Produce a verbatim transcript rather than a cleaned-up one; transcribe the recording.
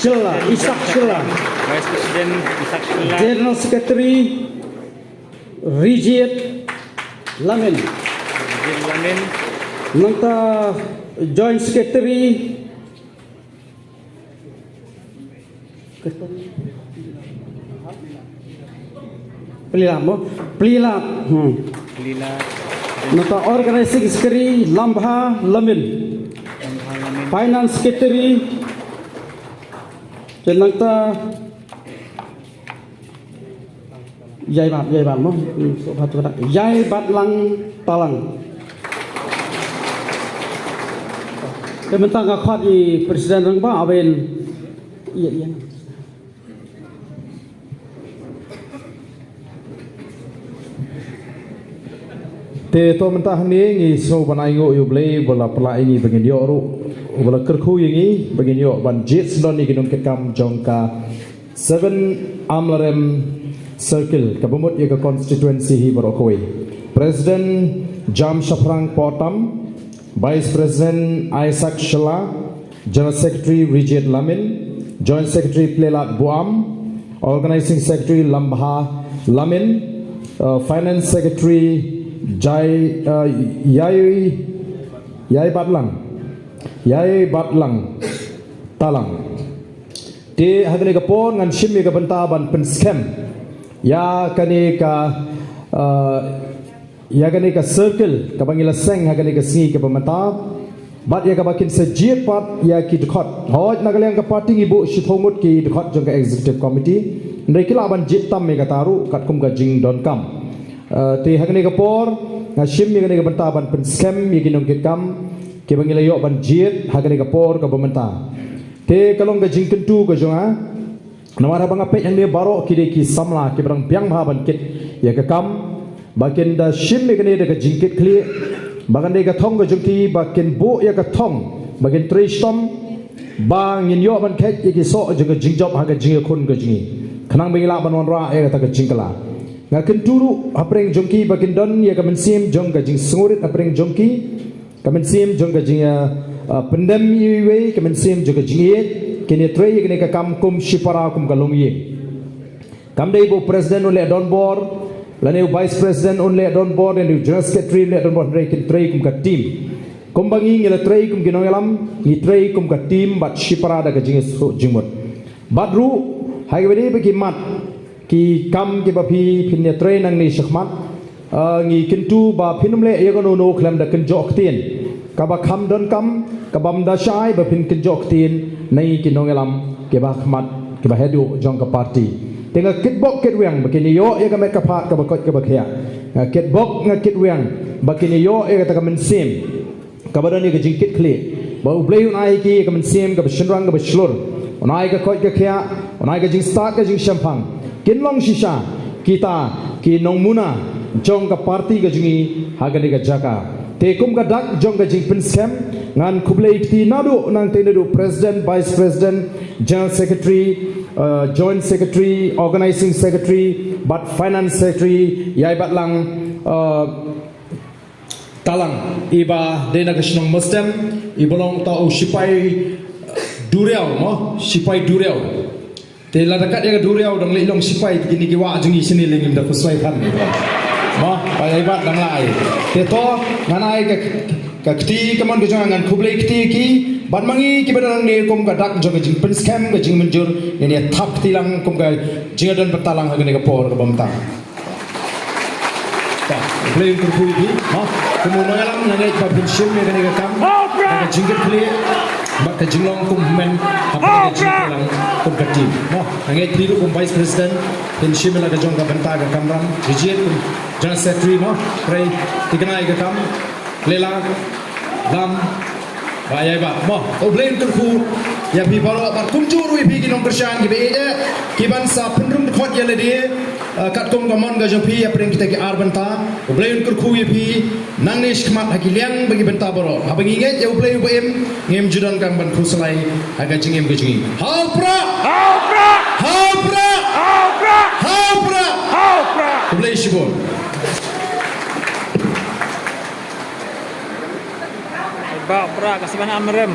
Shylla, Isaac Shylla. Vice President Isaac Shylla. General Secretary Rijied Lamin. Rijied Lamin. Nangta Joint Secretary Plila mo? Plila. Hmm. Plila. Nangta Organizing Secretary Lambha Lamin. Lambha Lamin. Finance Secretary. Te nangta Yai Bat, Yai Bat mo? Hmm, so bat tu kata. Yai Bat Lang Talang. Te mynta nga khot i President Rangbah, a wan. Ïa, ïa. Te to mynta hangne ngi sngew ban ai nguh ïa U Blei ba la pynlah ïa ngi ba ngin ïoh ruh, ba la kyrkhu ïa ngi ba ngin ïoh ban jied sdang ïa ki nongkitkam jong ka Seven Amlarem Circle, kaba mut ïa ka constituency hi baroh kawei. President Jam Shaphrang Potam, Vice President Isaac Shylla, General Secretary Rijied Lamin, Joint Secretary Plelad Buam, Organizing Secretary Lambha Lamin, uh, Finance Secretary Jai, uh, Yai, Yai Batlang, Yai Batlang Talang. Te ha kane ka por ngan shim ïa ka bynta ban pynskhem ïa kane ka, uh, ïa kane ka circle kaba ngi la seng ha kane ka sngi kaba mynta, bad ïa kaba kin sa jied pat ïa ki dkhot. Hooid, na ka liang ka party ngi buh shiphew ngut ki dkhot jong ka executive committee, hynrei ki lah ban jied tam ïa kata ruh katkum ka jingdonkam. Eh, te ha kane ka por nga shim ïa kane ka bynta ban pynskhem ïa ki nongkitkam kiba ngi la ïoh ban jied ha kane ka por kaba mynta. Te ka long ka jingkyntu ka jong nga, namar haba nga peit hangne baroh ki dei ki samla kiba dang biang bha ban kit ïa ka kam, ba kin da shim ïa kane da ka jingkitkhlieh, ba kan dei ka thong ka jong ki ba kin buh ïa ka thong ba kin trei shitom, ba ngin ïoh ban kheit ïa ki soh jong ka jingjop ha ka jingïakhun ka jong ngi, khnang ba ngi lah ban wanrah ïa kata ka jingkylla. Nga kyntu ruh hapdeng jong ki ba kin don ïa ka mynsiem jong ka jingsngewrit hapdeng jong ki, ka mynsiem jong ka jing, ah, ah, pyndem iwei iwei, ka mynsiem jong ka jingïeit, kin ïatrei ïa kane ka kam kum shipara, kum ka longïing. Kam dei ba u president un leh donbor, lane u vice president un leh donbor, lane u general secretary un leh donbor, hynrei kin trei kum ka team. Kumba ngi ngi la trei kum ki nongïalam, ngi trei kum ka team bad shipara da ka jingïasoh jingmut. Bad ruh ha kaba dei ba ki mat ki kam kiba phi phin ïatrei nangne shakhmat, ah, ngi kyntu ba phin ym leh ïa kano kano khlem da kynjoh ktien kaba kham donkam, kabym da shai ba phin kynjoh ktien na ngi ki nongïalam kiba khmat, kiba haduh jong ka party. Te nga kitbok kitweng ba kin ïoh ïa ka met ka phad kaba koit kaba khiah. Nga kitbok nga kitweng ba kin ïoh ïa kata ka mynsiem kaba don ïa ka jingkitkhlieh, ba U Blei un ai ki ïa ka mynsiem kaba shynrang kaba shlur, un ai ka koit ka khiah, un ai ka jingstad ka jingshemphang. Kin long shisha kita ki nongmuna jong ka party ka jong ngi ha kane ka jaka. Te kum ka dak jong ka jingpynskhem, ngan khublei kti naduh nangtei, naduh president, vice president, general secretary, uh, joint secretary, organizing secretary bad finance secretary, ïa i Batlang, uh, Talang, iba dei na ka shnong Mestem, iba long uta u shipai duriaw, mo, shipai duriaw. Te lada kat ïa ka duriaw dang leit long shipai, te kine ki wah jong ngi shane lei ngim da khuslai than. Mo, ba ïa i Bat dang la ai. Te to, ngan ai ka, ka kti, ka mon ka jong nga, ngan khublei kti ki, bad ma ngi kiba don hangne kum ka dak jong ka jingpynskhem, ka jingmynjur, ngin ïa thap kti lang kum ka jingïadon bynta lang ha kane ka por kaba mynta. Ba U Blei un kyrkhu ïa phi, mo. Kum u nongïalam nga ngeit ba phin shim ïa kane ka kam da ka jingkitkhlieh bad ka jinglong kum hynmen, hapdeng ka jingïalang kum ka team, mo. Nga ngeit phi ruh kum vice president phin shim ïa la ka jong ka bynta ka kamram, Rijied kum general secretary, mo. Trei tikna ïa ka kam. Lela, lam, ba ïa i Bat, mo. U Blei un kyrkhu ïa phi baroh, bad kumjuh ruh ïa phi ki nongkyrshan kiba ïeit, kiban sa pynrung dkhot ïa lade, eh, katkum ka mon ka jong phi hapdeng kita ki ar bynta. U Blei un kyrkhu ïa phi nangne shakhmat ha ki liang bad ki bynta baroh. Haba ngi ngeit ïa U Blei uba im, ngim ju donkam ban khuslai ha ka jingim ka jong ngi. Ha u Prah! Ha u Prah! Ha u Prah! Ha u Prah! Ha u Prah! Ha u Prah! Khublei shibun. Ba u Prah ka Seven Amlarem.